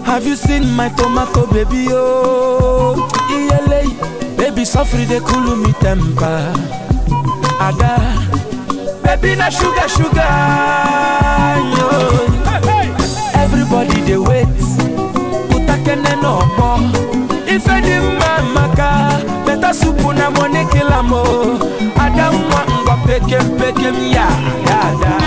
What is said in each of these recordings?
Have you seen my tomato baby? Oh, ELA, baby, suffer the cool me temper. Ada, baby, na sugar, sugar. Yo. Everybody they wait. Utakene no more. If I didn't maka, better soup na money kill am. Ada mwa ngwa pekem pekem ya, ya ya.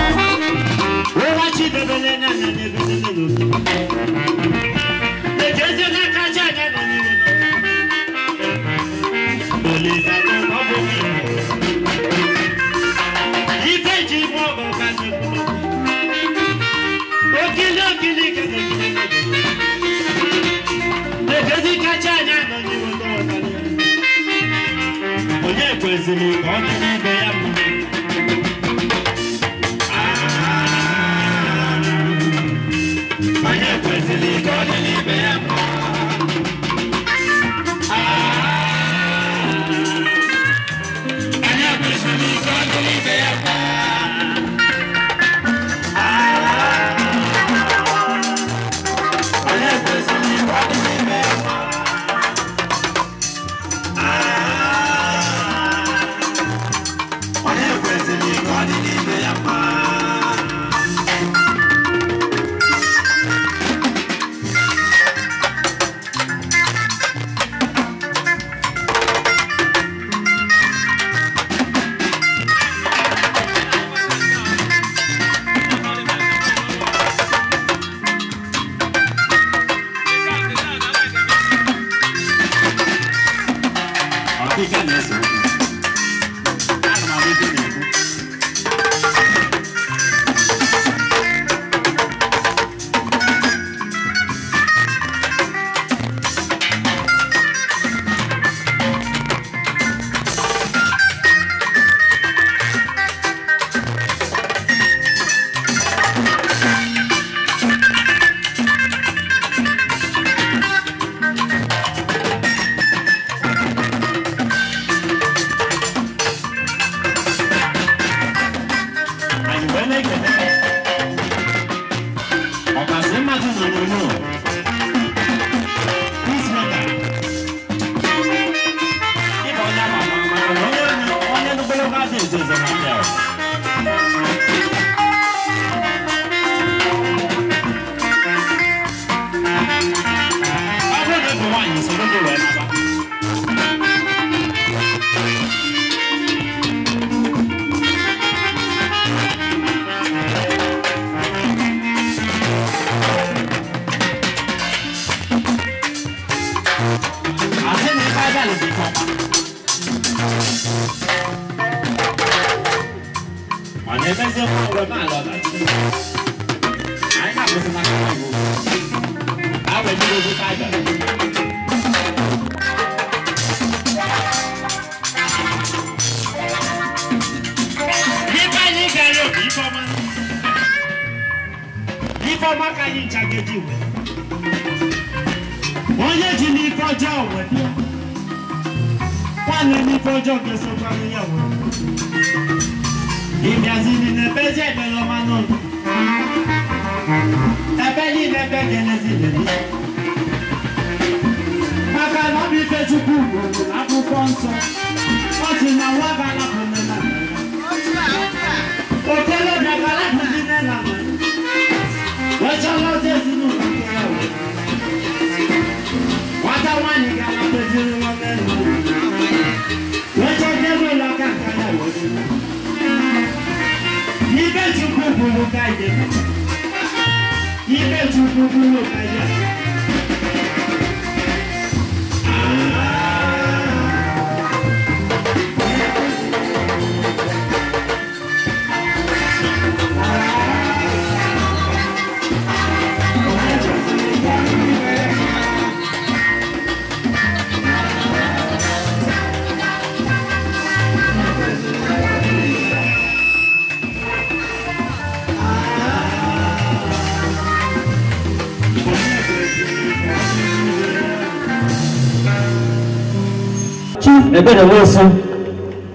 Ebere wosu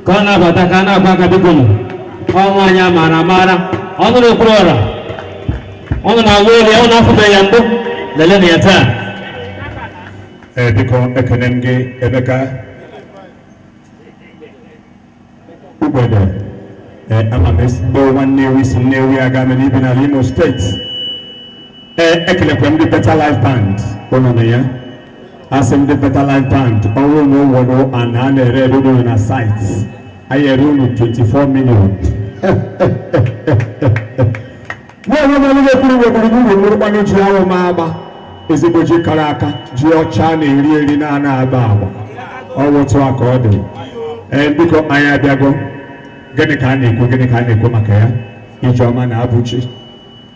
ka ọ na-abata ka a na-agba aka biko ọnwa anyị amara amara ọnụ na-ekwuru ọra ọnụ na-awụ elu ya ọ na-afụbeghị ya mbụ. Lelenụ ya taa. Ee, biko, ekene m gị, Emeka Ugbede. Ee, ama m ezigbo nwanne Nnewi si Nnewi aga m n'ibi n'ala Imo Steeti. Ee, ekelekwa m ndị Better Life Band ụnụ na ya. Asị m ndị Better Life Band, ọrụ na ụwọrụ ana a na-ere ere unu na site anyị ere unu 24 million. Mụ onwe m anaghị ekwuru gburugburu nwụrụkwanụ ji ahụ ma agba ezigbo ji kara aka, ji ọcha na-eri eri na-ana agba agba. Ọ otu a ka ọ dị. Ee, biko, anyị abịago. Gịnị ka a na-ekwu? Gịnị ka a na-ekwu maka ya? Ijeọma na Abụchi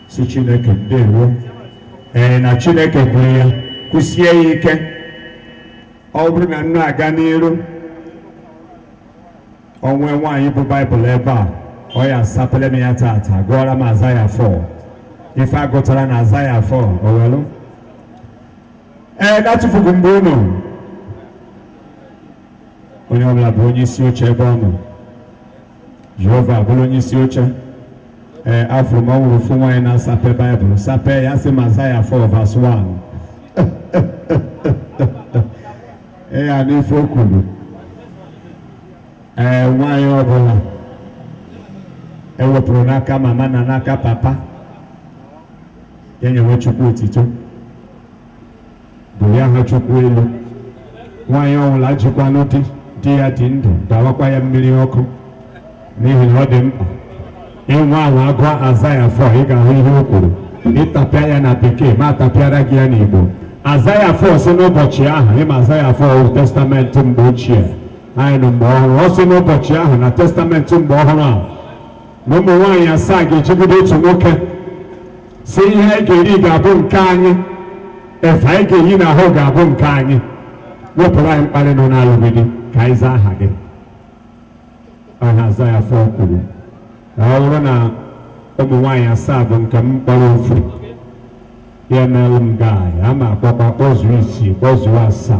si Chineke ndewo. Ee, na Chineke kwuru ya kwụsie ya ike. Ọ bụrụ na nnu aga n'iru onwe nwaanyị bụ Baịbụl ebe a, ọ ya asapụle m ya tata, gụọra m Azaya 4. Ife agụtara na Azaya 4 owelu. Ee, na-atụfughị mgbe unu, onye ọbụla bụ onye isi oche ebe ọ nọ. Jehova bụrụ onye isi oche. Ee, afụrụ m ọ nwụrụ ofu nwaanyị na-asape Baịbụl, sape ya, sị m Azaya 4 verse 1. Ee, ya n'ife o kwuru. Ee, nwaanyị ọbụla ewepụrụ n'aka mama na n'aka papa ya, nyewe Chukwu otito, bulie aha Chukwu elu. Nwaanyị ọbụla jikwanụ di, di ya dị ndụ, dawakwa ya mmiri ọkụ, n'ihi na ọ dị mkpa. Ịnwe ahụ agụ Azaya 4, ị ga-ahụ ihe o kwuru. Ịtapịa ya na Bekee, ma atapịara gị ya n'Igbo. Azaya 4 si n'ụbọchị ahụ, ịma Azaya 4 bụ Testament mgbe ochie, anyị nọ mgbe ọhụrụ. Ọ sị n'ụbọchị ahụ na Testament mgbe ọhụrụ ahụ na ụmụ nwaanyị asaa ga-ejigide otu nwoke, si ihe anyị ga-eri ga-abụ nke anyị, efe anyị ga-eyi n'ahụ ga-abụ nke anyị, wepụrụ anyị mkparị nọ n'alụghị di, ka anyị zaa aha gị. Aha Azaya 4 kwuru na ọ bụrụ na ụmụ nwaanyị asaa bụ nke m kpọrọ ofu ya emeelụ m gaị ama akpọkwa kpọzuo isii, kpọzuo asaa,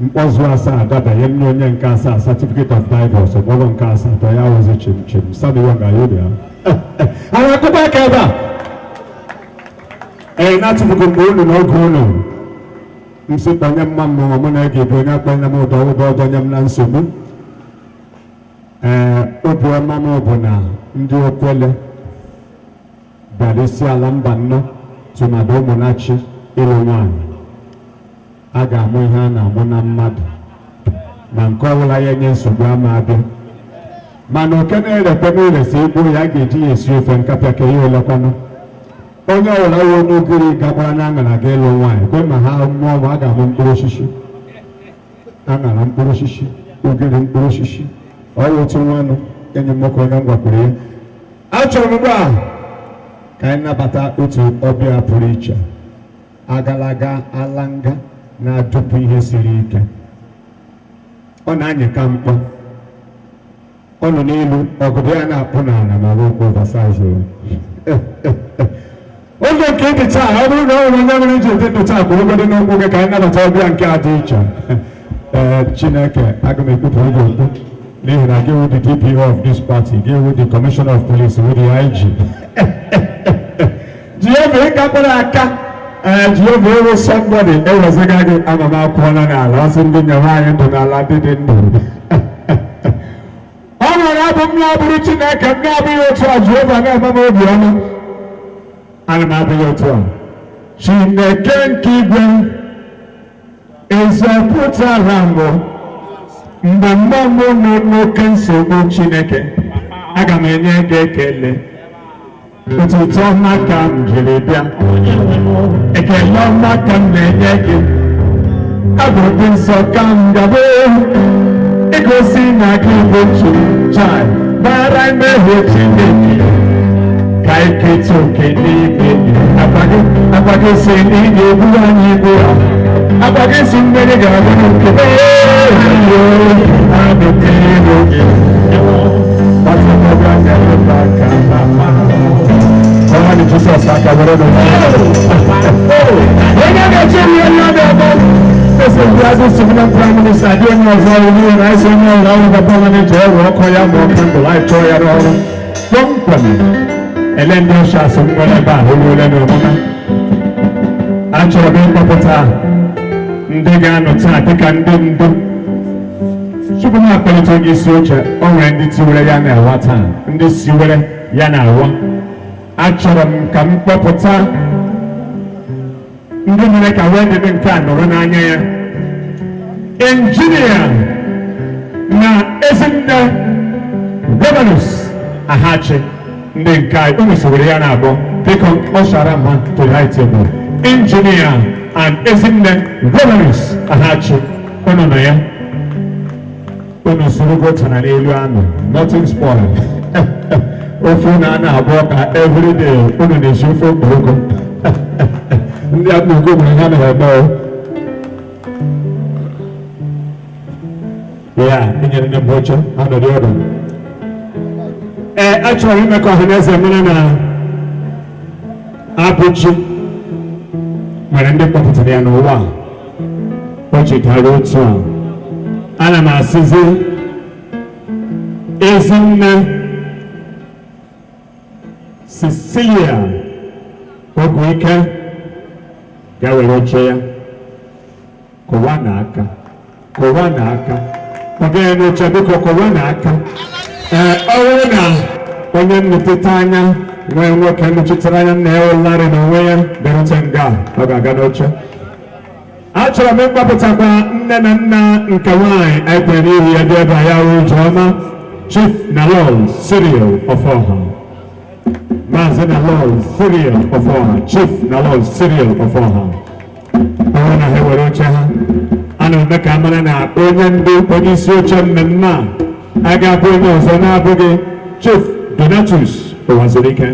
mkpọzuo asaa adabanye m nye onye nke asaa certificate of divorce, kpọrọ nke asatọ ya wụzi chim chim samiwa ga ya obi anyị akụkọ aka ebe a. Ee, na-atụfughị mgbe unu n'oge unu, m sị kpọnye mma mmụọ mụ na ga-ebu onye akpọnye m ụdọ ụdọ ọdọnye m na nsogbu. Ee, obiọma m bụ na ndị Okwele bịara isi ala mba nnọ, tụmadụ Ụmụnachi, ịlụ nwaanyị. A ga-amụ ihe a na-amụ na mmadụ na nke ọbụla ya enye nsogbu ama abịa, mana oke na-erekwe n'eresi egbu ya, a ga-eji ya esi ofe nkapịa ka ya olekwanụ. Onye ọbụla wụ onye ugiri gakwara na aṅara ga ịlụ nwaanyị kwe ma ha mụọ ma a ga-amụ mkpụrụ osisi, aṅara mkpụrụ osisi, ugiri mkpụrụ osisi. Ọ otu nwanụ enyi m nwoke onye m gwakwuru ya. Achọrọ m ugbu a ka anyị nabata otu ọbịa pụrụ iche, agalaga alanga na-adụpụ ihe siri ike. Ọ na-anyị ka mkpọ, ọ nọ n'elu ọgụdụ ya na-akpụ n'ala ma ọ bụ oversize. Oge nke dị taa, ọ bụrụ na ọ nwere onye nwere iji dị ndụ taa, kwuru ogodi n'ụkwụ gị ka anyị nabata ọbịa nke a dị iche. Ee, Chineke, aga m ekwupụrụ gị okwu n'ihi na gị wụ the DPO of this party, gị wụ the commissioner of police, wụ the IG. Jehova, ị gakwara aka. Ee, Jehova, ewu somebody eweziga gị ama m akwụọla n'ala. Ọsị ndị nyewe anyị ndụ n'ala ndị dị ndụ. Ọ nwere abụ m na-abụrụ Chineke m na-abụghị otu a. Jehova na-eme m obi ọma, ana m abụghị otu a. Chineke nke igwe ezọpụtara m mgbe mmụọ m nọ n'oke nsogbu. Chineke, aga m enye gị ekele. Otuto ọma ka m jiri bịa, ekele ọma ka m na-enye gị. Abụ dị nsọ ka m gabo igosi na gị bụ chi chai gbara mmehie. Chineke, ka anyị keta oke n'ime akwa gị. Akwa gị si na ị ga-ebu anyị ibu ha. Akwa gị si mmeri ga-abụ nke abịa gị. Ọnwa ni Jisọs aka were nọ. Onye ga-eche ihe onye ọ ga-eme. Ese ndị azụ civilian prime minister adị onye ọzọ ọrụ n'ihi na esi onye ọrụ ọrụ gọvanọ manager ewe ọkụ ya ma ọ kandụl anyị chọọ ya n'ọrụ. Kpọmkwem ele ndị ọsha asị nwere ebe a olu ole na omume. Achọrọ m ịkpọpụta ndị ga-anọ taa dịka ndị ndu. Tupu m akpalite onye isi oche, o nwere ndị tiwere ya na-awa taa, ndị siwere ya na-awa. Achọrọ m ka m kpọpụta ndị mere ka wedding nke a nọrọ n'anya ya. Injinia na Ezinne Revenus Ahachi, ndị nke a unu sowere ya na-abụ, biko kpọchara m ha to the high table. Engineer and Ezinne Revenus Ahachi, unu nọ ya. Unu soro gotana n'elu anụ, nothing spoil. Ofe unu a na-abụọ ka everyday unu na-esi ofe okporoko. Ndị akpụgo nwere ha na-eme o. Ya, enyere ndị mbụ oche, ha nọdụ ọdụ. Ee, achọrọ m ime ka ọhaneze mara na Abụchi nwere ndị kpọpụtara ya n'ụwa a. O chetara otu a. Ana m asịzi Ezinne Cecilia Oguike ga were oche ya. Kụwa n'aka, kụwa n'aka. Ọ gaghị n'oche, biko kụwa n'aka. Ee, ọ bụrụ na onye nnọchite anya nwee nwoke nnọchitere anya nna ya ụlarị n'onwe ya bịarute nga, ọ ga-aga n'oche. Achọrọ m ịkpọpụtakwa nne na nna nke nwaanyị anyị kwere n'ihu ya dị ebe a, ya wụ Ijeọma Chief Nalol Cyril Ofoha. Maazị Nalol Cyril Ofoha, Chief Nalol Cyril Ofoha. Ọ bụrụ na ha were oche ha, ana m eme ka a mara na onye ndu onye isi oche mmemme a ga-abụ onye ọzọ na-abụghị Chief Donatus Ụwazirike.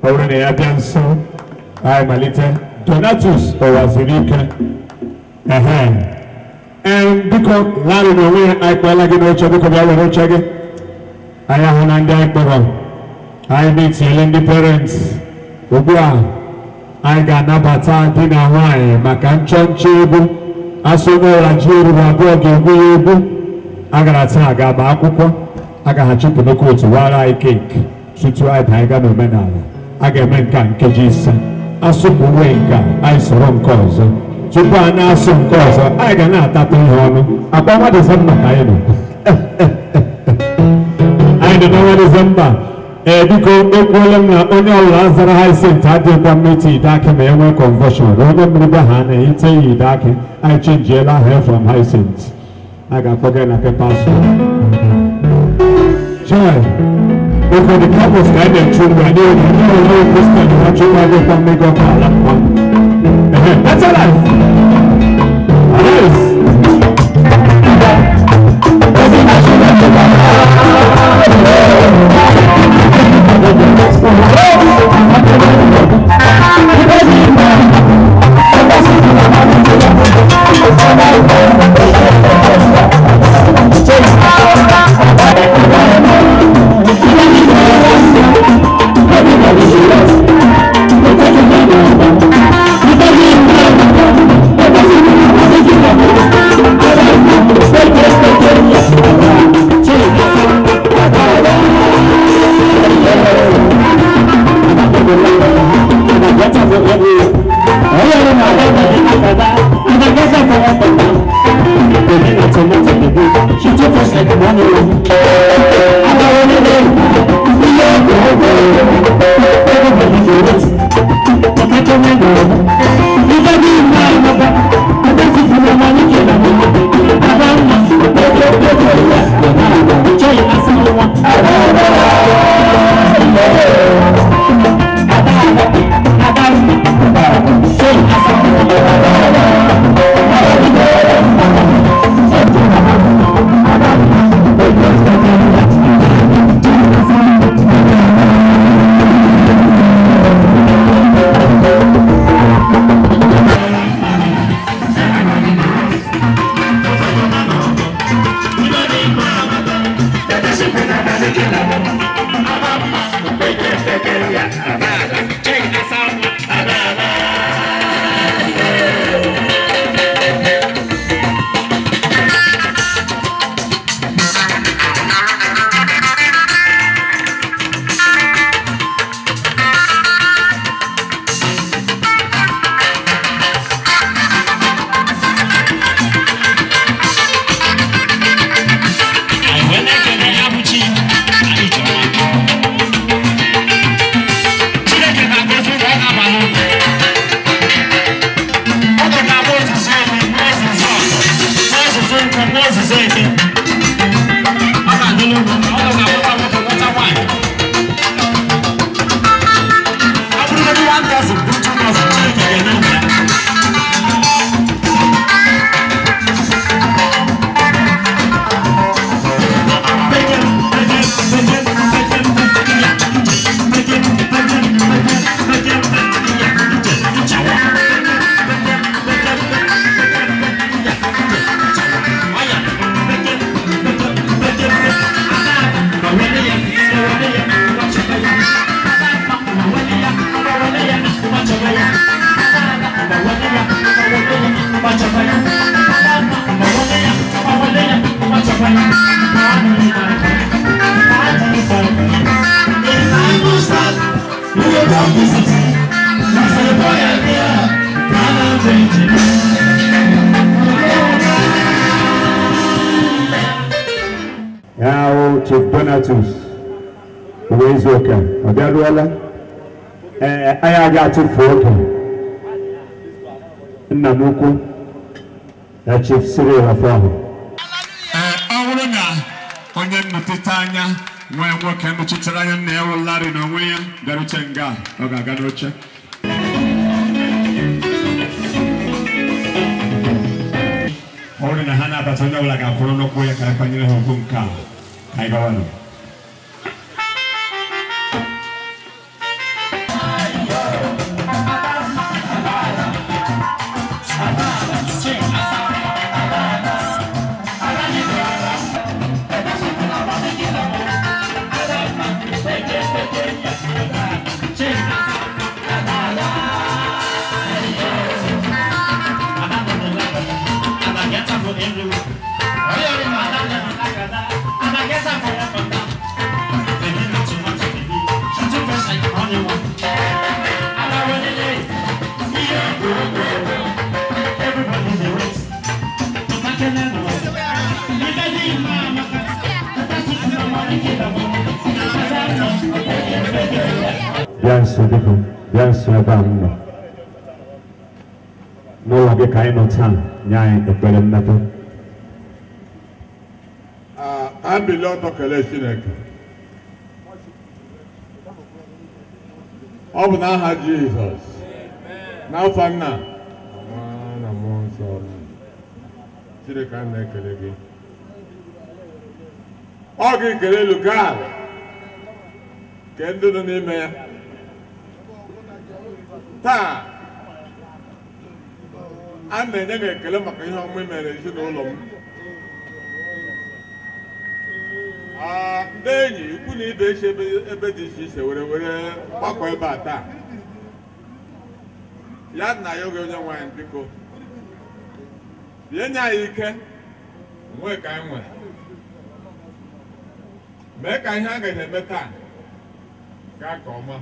Ọ bụrụ na ya bịa nso, anyị malite. Donatus Ụwazirike. Ehe. Ee, biko Larry n'onwe ya, anyị kpọọla gị n'oche, biko bịa were oche gị. Anyị ahụ na ndị anyị kpọrọ, anyị na-etinyele ndị parents. Ugbu a, anyị ga-anabata di na nwaanyị maka nchọnchọ egwu. Asụ onye ọbụla ji eruru abụọ ga-egwu ya egwu. A gara taa ga-agba akwụkwọ, a ga-achịpụ nnukwu otu wara anyị keeki tutu anyị banye gaa n'omenala. A ga-eme nke a nkeji 5. Asụpụ uwe nke a, anyị soro nke ọzọ. Tupu a na-asụ nke ọzọ, anyị ga na-atatụ ihe ọnụ. Akpa ọnwa Disemba ka anyị nọ. Anyị nọ n'ọnwa Disemba. Ee, biko ekwuola m na onye ọbụla zara Hyacinth adịghịkwa mmetụ ide akị ma e nwee conversion. Onye mmiri be ha na-ete ya ide akị, anyị chenjiela aha ya from Hyacinth. A ga-akpọ gị na pepa asụ. Joy, biko the couples ka anyị na-echu ugbu a n'ihi na ndị ọbụla Kristian ha chukwu adịghịkwa mmegọ ka ala mma. Better life. Yes. Now, Chief Donatus, Uwezoka, Obiaruola, anyị aga atụfu oge. Nna m ukwu na Chief Cyril Afọhụ. Ọ bụrụ na onye nnọchite anya nwee nwoke nọchitere anya nna ya wụ Larry n'onwe ya bịarute nga ọ ga-aga n'oche. Ọ bụrụ na ha na-abata onye ọbụla ga-akwụrụ n'ụkwụ ya ka anyị kwanyere ha ugwu nke a ka anyị gawa nụ. Bịa nso biko, bịa nso ebe a m nọ. N'ụlọ gị ka anyị nọ taa, nye anyị ekpere mmepe. Abili ọtọ kelee Chineke. Ọ bụ n'aha Jizọs. N'afọ nna na mmụọ nsọ. Chineke a na-ekele gị. Ọ gị kele elu gaa ke ndị nọ n'ime ya. Taa a na-enye gị ekele maka ihe ọma i mere ezinụlọ m. Ndị enyi ikwu na ibe esi ebe dị iche iche were gbakọ ebe a taa. Ya na ya oge onye nwaanyị biko bịa nye anyị ike nwee ka anyị nwere mee ka ihe a ga-eme taa gaa ka ọma.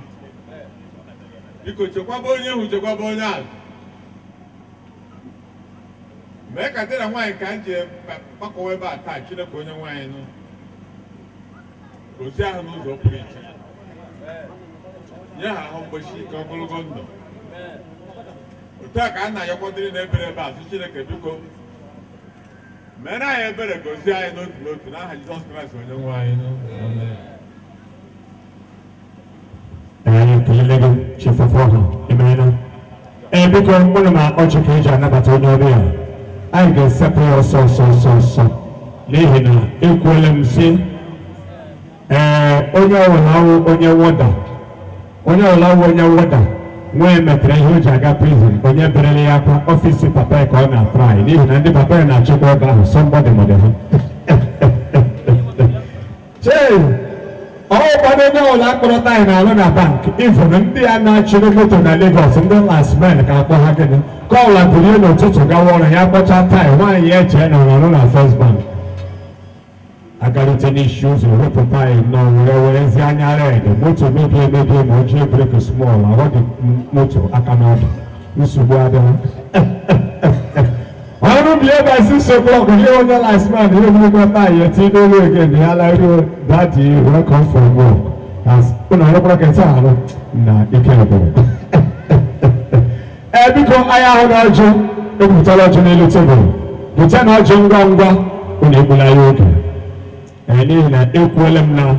Biko chekwaba onye ihu, chekwaba onye azụ. Mee ka di na nwaanyị ka anyị ji gbakọwa ebe a taa. Chineke onye nwaanyị nụ gosi ahụ n'ụzọ pụrụ iche, nye ha ahụ mgbochi ike ogologo ndụ. Otu a ka a na-ayọkwa ndị na-ebere ebe a sị Chineke biko mere anyị ebere, gozie anyị n'otu n'otu n'aha Jizọs Kraịst onye nwe anyị. Anyị ekelele gị Chief Afọhụ, emeela. Ee biko ụnụ ma ọchị ka eji anabata onye ọbịa. Anyị ga-esepụ ya ọsọ ọsọ ọsọ ọsọ n'ihi na ekwuola m sị ee onye ọbụla wụ onye wọda, onye ọbụla wụ onye wọda nwee metere ihe o ji aga prison, onye berele ya akwa ọfisi papa ya ka ọ na-atrai n'ihi na ndị papa ya na-achịkwa ebe ahụ somebody mọdụ ha. Chee ọ ụfọdụ onye ọbụla akpọrọ taị na-alụ na bank ifụrụ ndị a na-achịrị moto na Lagos, ndị lasmen ka akpọ ha gịnị ka ọbụla bulie n'ụtụtụ gawa ọrụ ya kpọcha taị nwaanyị ya echee na ọ na-arụ na First Bank. Agarute n'isi ụzọ wepụta anyị nọ were werezi anya red moto mebie emebie ma o jie breki smọl ahụ dị moto aka n'ọdụ nsogbu adịghị. Ọrụ bie by 6 o'clock ihe onye lasman ihe ogologo taị eti n'olu again ya laruo daddy welcome from work as ụnụ arụkwara ka taa arụ na ike gwụrụ. Ee biko anyị ahụ na ọjụ ebupụtala ọjụ n'elu tebụl bute na ọjụ ngwa ngwa. Unu egbula ya oge. Ee, n'ihi na ekwuola m na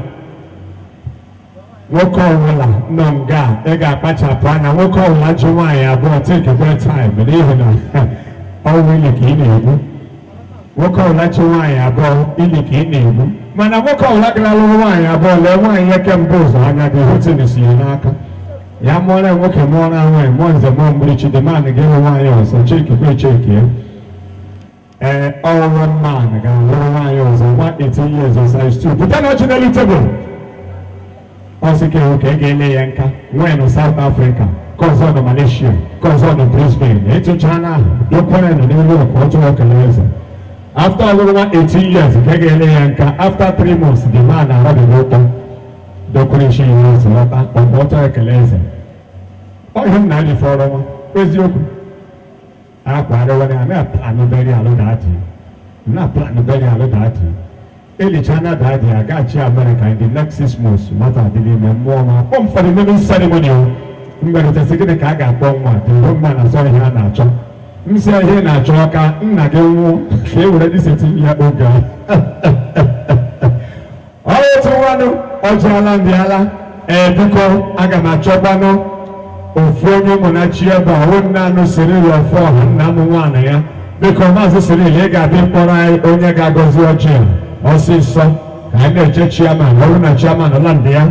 nwoke ọbụla nọ nga ị ga-akpachapụ anya, nwoke ọbụla ji nwaanyị abụọ, take your time, n'ihi na ọnwụ ili ka ị na-egbu. Nwoke ọbụla ji nwaanyị abụọ, ili ka ị na-egbu. Mana nwoke ọbụla gara lụrụ nwaanyị abụọ, lee nwaanyị ya kemgbe ụzọ anya gị hụtinisi ya n'aka. Ya mụọra nwoke, mụọra nwaanyị, mụọ nze, mụọ mgbirichi, dị man ga-enwe nwaanyị ọzọ, chekikwe cheki ya. Ee, ọrụ man ga-alụrụ nwaanyị ọzọ, nwa 18 years of size 2. Pụta na ọchị n'elu tebụl. Ọ sị ka ka ị ga-ele ya nka, nwee nọ South Africa, ka ọzọ nọ Malaysia, ka ọzọ nọ Brisbane, ịtụcha na ahụ, dokwere nọ n'elu ọkụ ọjọọ kele eze. After ọlụrụ nwa 18 years, ka ị ga-ele ya nka, after 3 months, the man arabi n'ụtọ, dokwere isi ya ụzọ lọta, ọkụ ọjọọ ekele eze. Ọ ihe m na-adị fọrọ nwa, eziokwu. Akwa arịwa na na-aplanụ burial daddy. Na-aplanụ burial daddy. Elichana daddy agachi America in the next 6 months. Nwata adịghị ime mmụọ ma akpọ m for the naming ceremony o. Mgberịtasị gịnị ka a ga-akpọ nwa dị mma na asọ ihe a na-achọ. M si ihe na-achọ ka nna gị nwụọ ka e were diseti ya oge a. Ọ otu nwanụ ọjịala mbịala. Ee, biko aga m achọkwanụ ofu onye Ụmụnachi ebe a, ọwụ nna anụ Cyril Ọfọha, nna m nwaanyị ya. Biko Maazị Cyril, ị ga-abịa mkpọrọ anyị onye ga-agọzi ọjị a ọsịsọ ka anyị na-eche chairman. Ọ bụrụ na chairman nọ ndị ya,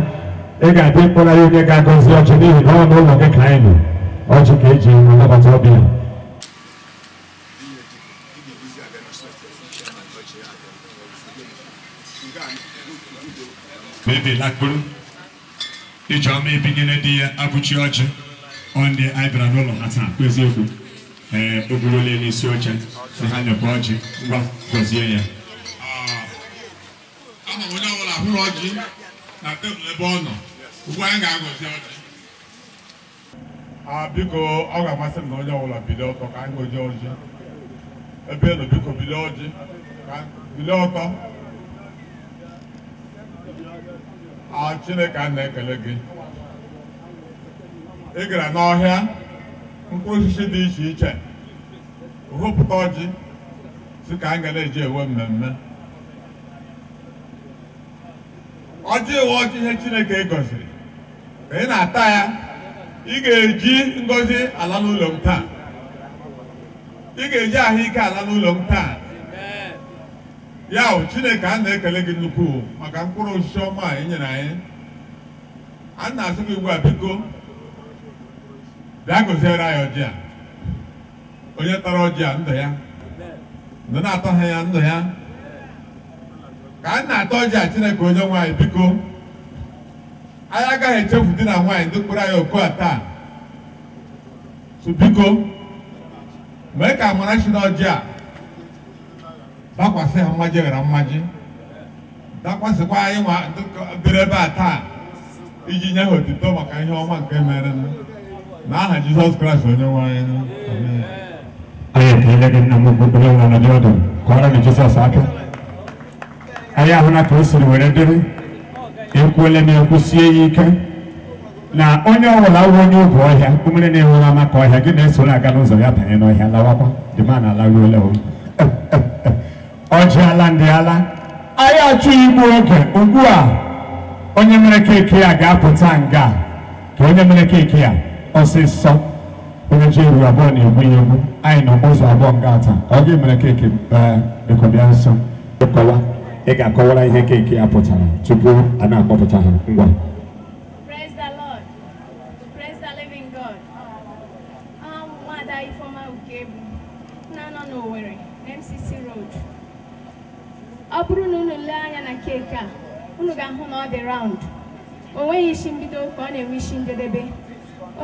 ị ga-abịa mkpọrọ anyị onye ga-agọzi ọjị n'ihi na ọ n'ụlọ gị ka anyị nọ. Ọjị ka eji anabata ọbịa. Baby lakpuru Ijeọma ebinyere di ya abụchi ọjị ọ ndị anyị bịara n'ụlọ ha taa kwa eziokwu. Ee, o buruola ya n'isi oche si ha nyekwa ọjị, ngwa gọzie ya. Ama m onye ọbụla hụrụ ọjị na tebụl ebe ọ nọ, ugbu anyị ga-agọzi ọjị. Biko ọ ga-amasị m na onye ọbụla bilie ọtọ ka anyị gozie ọjị. Ebe nọ biko bilie ọjị, ka bilie ọtọ. Chineke a na-ekele gị. Ị gara n'ọhịa mkpụrụ osisi dị iche iche hụpụta ọjị si ka anyị ga na-eji ewe mmemme. Ọjị ewe ọjị ihe Chineke gọziri. Ka ị na-ata ya, ị ga-eji ngọzi ala n'ụlọ m taa. Ị ga-eji ahụike ala n'ụlọ m taa. Ya o Chineke a na-ekele gị nnukwu maka mkpụrụ osisi ọma a ị nyere anyị. A na-asị gị ugbu a biko bịa gọziere anyị ọjị a. Onye tara ọjị a ndụ ya, ndị na-atọ ha ya ndụ ya. Ka a na-atọ ọjị a Chineke onye nwe anyị biko, anyị agaghị echefu di na nwaanyị ndị kpụrụ anyị oku a taa. So biko mee ka amara si n'ọjị a dakwasị ha mmaji ghara mmaji, dakwasịkwa anyị nwa bịara ebe a taa iji nye ha otuto maka ihe ọma nke mere n'aha Jizọs Kraịst onye nwe anyị. Amen. Anyị ekele gị nna m ukwu onye nwe ọnọdụ ọdụ, kọọrọ gị Jizọs aka. Anyị ahụla ka o siri were dịrị. Ekwuola m ekwusie ya ike na onye ọbụla wụ onye obu ọhịa, mmiri na-enwere ama ka ọhịa gị na-esoro aga n'ụzọ ya banye n'ọhịa lawakwa, dị ma na alaruola o. Ọjị ala ndị ala anyị achọghị igbu oge ugbu a. Onye mere keeki a ga-apụta nga ka onye mere keeki a ọsịsọ. Onye ji eru abụọ na-egbu ya egbu. Anyị nọ ụzọ abụọ nga taa. Ọ gị mere keeki biko bịa nso kọwa. Ị ga-akọwara ihe keeki a pụtara tupu a na-akpọpụta ha ngwa. Praise the Lord. Praise the living God. Nwada Ifeoma Ukebu, na-anọ n'Owerri, MCC Road. Ọ bụrụ na unu lee anya na keeki a, unu ga-ahụ na ọ dị round. O nweghị isi mbido ka ọ na-enwe isi njedebe.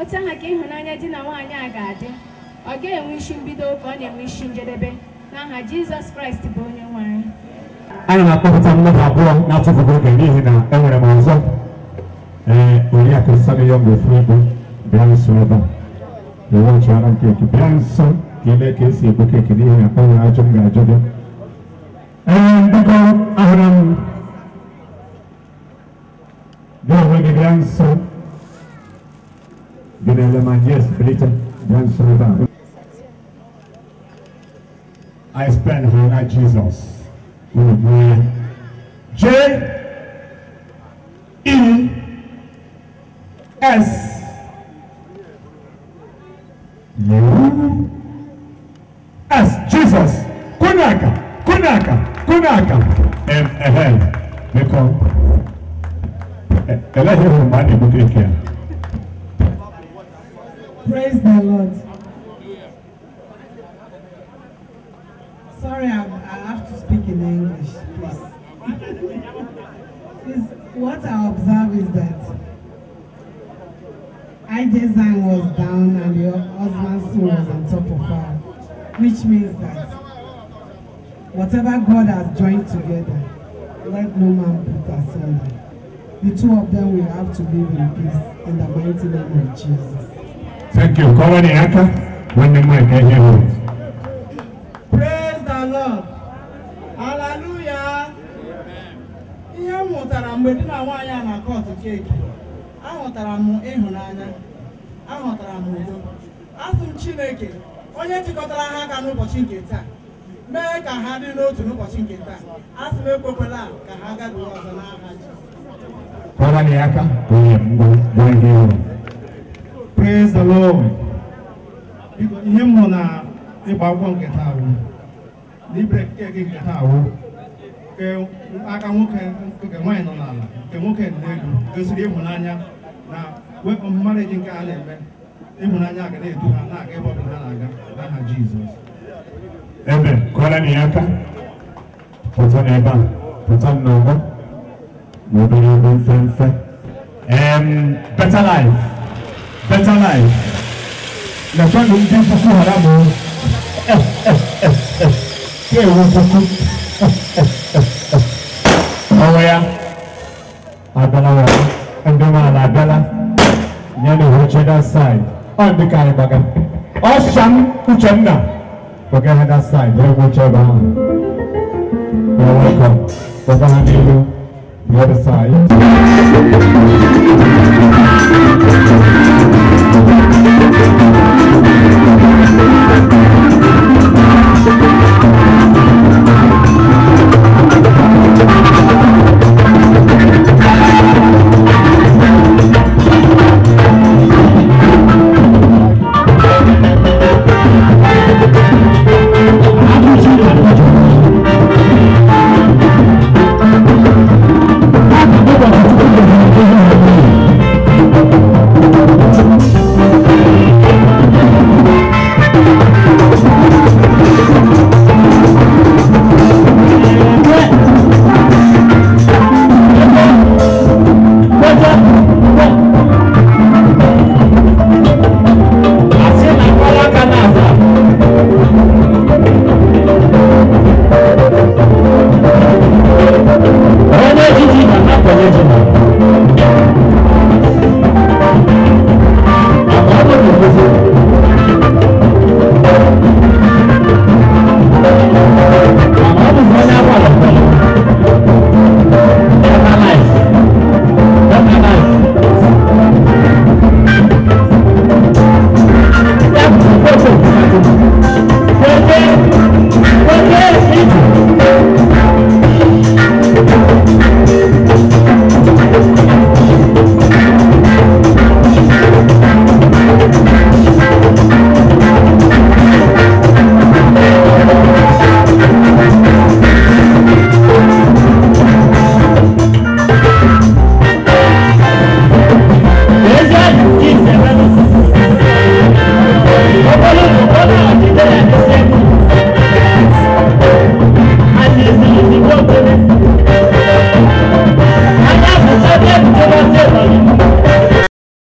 Otu aha ka ịhụnanya di na nwaanyị a ga-adị. Ọ ga-enwe isi mbido ka ọ na-enwe isi njedebe. N'aha Jizọs Kraịst bụ onye nwe anyị. Ana m akpọpụta mmadụ abụọ na-atụfughị oge n'ihi na enwere m ọzọ. Ee, Oriakụ Samiyo Ofuegbu, bịa nso ebe a. Ewechara m keeki, bịa nso ka ị lee ka esi egbu keeki n'ihi na o nwere ajụ m ga-ajụ gị. Ee, biko ahụrụ m gị onwe gị bịa nso. Gị na-ele m anya, yes, bilite, bịa nso ebe a. I spend her na Jesus. Unu gbuo ya. J E S U S Jesus. Kunaka, kunaka, kunaka. M L. Biko. Eleghị hụrụ mgbe a na-egbu keki a. Praise the Lord. Sorry, I have to speak in English, please. What I observe is that IJ Zhang was down and the husband's soul was on top of her, which means that whatever God has joined together, let no man put asunder. The two of them will have to live in peace in the mighty name of Jesus. Thank you. Praise the Lord. Hallelujah. Ihe m hụtara mgbe di na nwaanyị a na-akọtụ keeki, ahụtara m ịhụnanya, ahụtara m udo. Asị m Chineke, onye jikọtara ha aka n'ụbọchị nke taa, mee ka ha dị n'otu n'ụbọchị nke taa. Asị m ekwekwela ka ha gabiga ọzọ n'aha Jizọs. Praise the Lord. Ihe m hụ na ịgba akwụkwọ nke taa wụ, na ibere keeki nke taa wụ, nke aka nwoke nke nwaanyị nọ n'ala, nke nwoke dị n'elu, gosiri ịhụnanya na mmarịji nke a na-eme, ịhụnanya ga na-edu ha na-aga ebe ọbụla ha na-aga n'aha Jizọs. Amen. Kọrọ na ya aka. Pụta n'ebe a, pụta n'ọgbọ, na obere ebe mfe mfe. Better life. Better life. Lekwanụ ndị puku hara m. Ka ewu puku. Ọnwa ya abịala wa ndị nwaala abịala ya na oche that side. Ọ ndị ka anyị gbaga. Ọsha m Uchenna gbaga ha that side. Ya nwe oche ebe ahụ. You're welcome. Gbaga ha n'elu the other side.